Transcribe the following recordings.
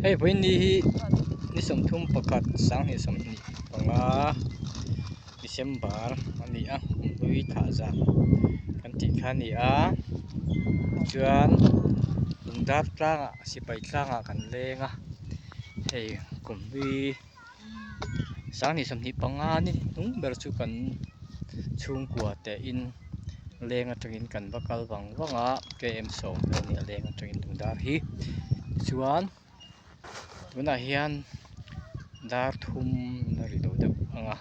Hei vawiin ni hi ni 31 2025 December a ni a hlui thlah zan kan tih kha a ni a tichuan lungdar tlangah sipai tlangah kan leng a hei kum hlui 2025 ni hnung ber chu kan chhungkua te in. Leng atangin kan va kal vang vang a km sawm vel a ni a leng atangin lungdar hi chuan tunah hian dar thum a ri lo deuh ang a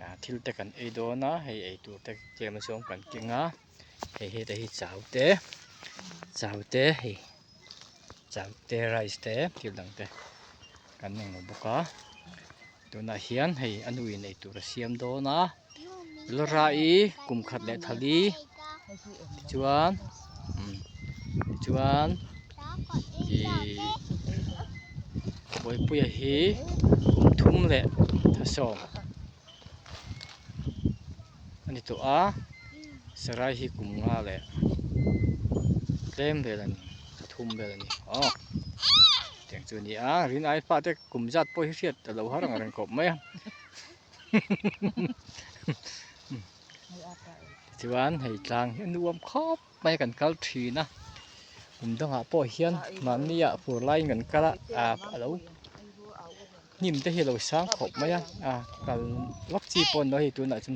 ah thil te kan ei dawn a hei eitur te tlem azawng kan keng a hei heta hi chau te chau te hei chau te rice te thil dang te kan englo bawk a. Tunah hian hei a nuin eitur a siam dawn a Laura-i kum khat leh thali tichuan umm tichuan ihh Bawipuia hi kum thum leh thasawm a ni tawh a Sarai hi kum nga leh tlem vel a ni thum vel a ni aw tiang chu a ni a rin ai fate kum zat pawh hi hriat a lo har ang reng khawp mai a tichuan hei tlang hi a nuam khawp mai a kan kal thin a kum dangah pawh hian mahni ah fur laiin kan kal a ah a lo hnim te hi a lo sang khawp mai a a kal vak chi pawh a ni lo hei tunah chuan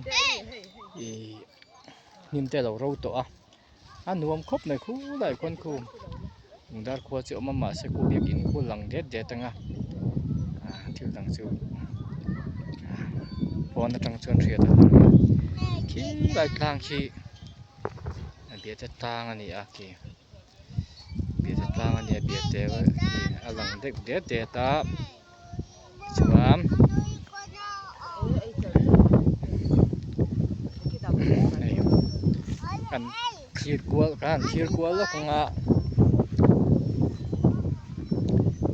ihh hnim te a lo ro tawh a a nuam khawp mai khulaiah khuan khu lungdar khua chu a awm a mahse khu biakin khu lang det det ang a ah thil dang chu pawn atang chuan hriat a har a khilai tlang khi a biate tlang a ni a khi biate tlang a ni a biate a lang deuh det det a chuan hei kan thlir kual kan han thlir kual lawk ang a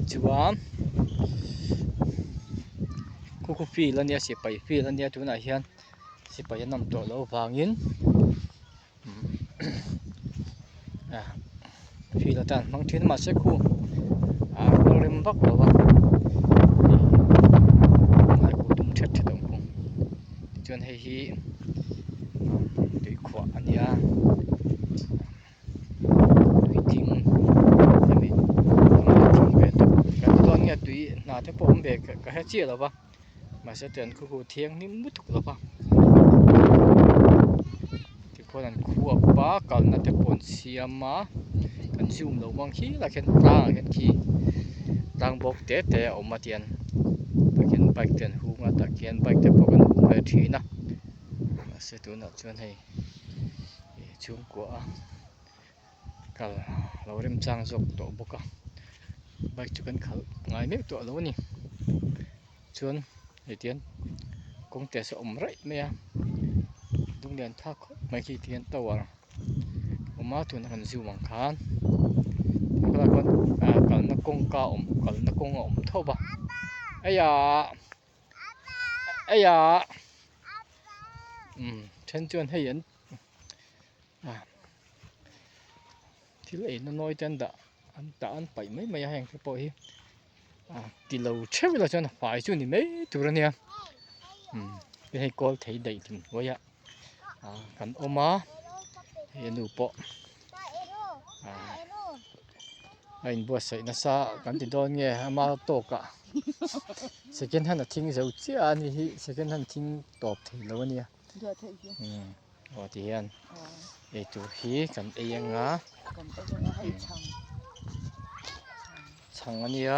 tichuan khu khu field a nia sipai field a nia tunah hian sipai an awm tawh loh avangin. Field atan hmang thin mahse khu ah rual rem vak lo a ih khu tum thet thet a awm bawk tichuan hei hi tui khuah a nia tui tling hemi tling ve tawp kan ti dawn nge tui hna te pawh awm ve ka hre chiah lo va. Mahse tian khu khu thianghlim lutuk lo va tikhuan an khuap a kalna te pawh an siam a kan zoom loh vang khi lai khian tlangah khian khi tlang bawk te te a awm a tian tah khian bike te an hung a tah khian bike te pawh kan hung ve thin a mahse tunah chuan hei ih chhungkua a kal lo remchang zawk tawh bawk a bike chu kan khalh ngai meuh tawh lo a ni. Chuan hei tihian kawng te saw a awm raih mai a dung lian thlak khawp mai khi tihian tower a awm a tuna kan zoom ang khan helaiah khuan ah kalna kawngka a awm kalna kawng a awm tho va eiah eiah umm then chuan hei an ah thil eina nawi te an dah an dah an paih mai mai a heng te pawh hi. Ti lo theuh ila chuan a fai chu ni mai tur a nia umm hei kawl thei daih hlim hnuai ah ah kan awm a hei a nu pawh ah a inbuatsaih nasa kan ti dawn nge ama tawk ah second hand a thing zo chiah a ni hi second hand thing tawp thei lo a nia umm aw ti hian eitur hi kan ei anga. Chhang a nia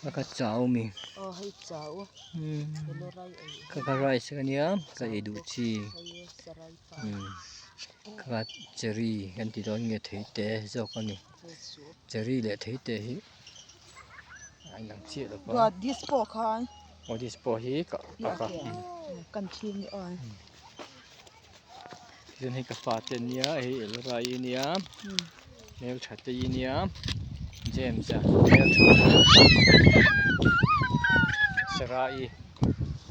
ka ka chau mi aw hei chau ka ka rice a nia ka ei duh chi ka ka cherry kan ti dawn nge thei te zawk a ni cherry leh thei te hi a inang chiah lo va disco khan aw disco hi ka ka kan thin ni aw Chuan hei ka fate ania hei Elrai ania hmeltha te ania James a hmeltha Sarai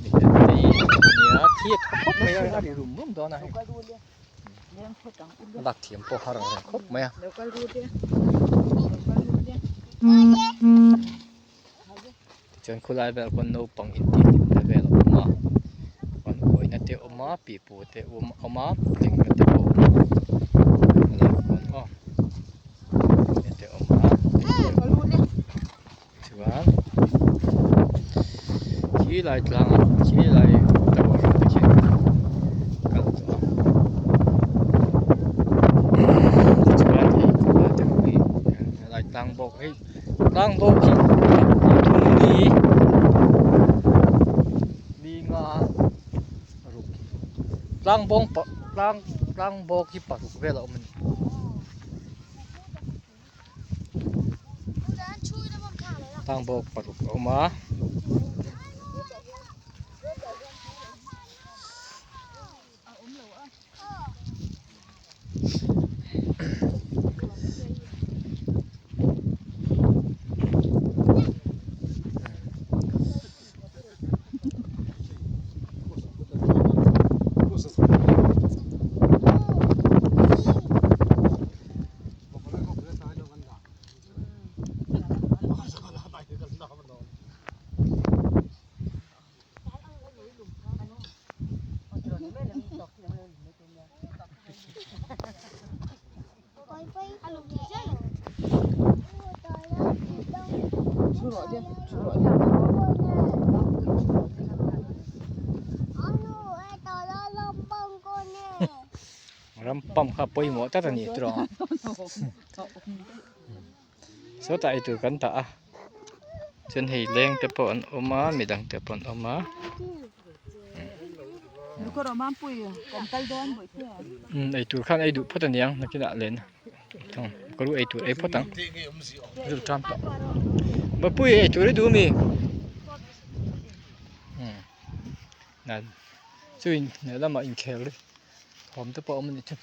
mitete ania thli a thaw khawp mai a a ri rum rum dawn a hei. A lak thiam pawh har ang reng khawp mai a. Tichuan khawlai velah khuan naupang intihhlimna vel a awm a chuan uaina te a awm a pipu te a awm a hlimna te pawh a awm a helaiah khuan aw hlimna te a awm a chuan khilai tlangah khilai tower ah te khian kal tawh a tichuan hei khawlai te ho hi helai tlang bawk hei. Tlang bawk hi pathum ni ni nga ruk tlang bawng pa tlang tlang bawk hi paruk vel a awm a ni. Tlang bawk paruk a awm a. Ram pump kha pawimawh tak a ni tawh ang sawtah eitur kan dah a chuan hei leng te pawh an awm a midang te pawh an awm a. Eitur khan ei duh phawt a niang nakinah len thung ka lu eitur ei phawt ang zu tan tawh Bapui eitur i duh ami nan chu in lehlamah inkhel thawm te pawh a awm a nih chu.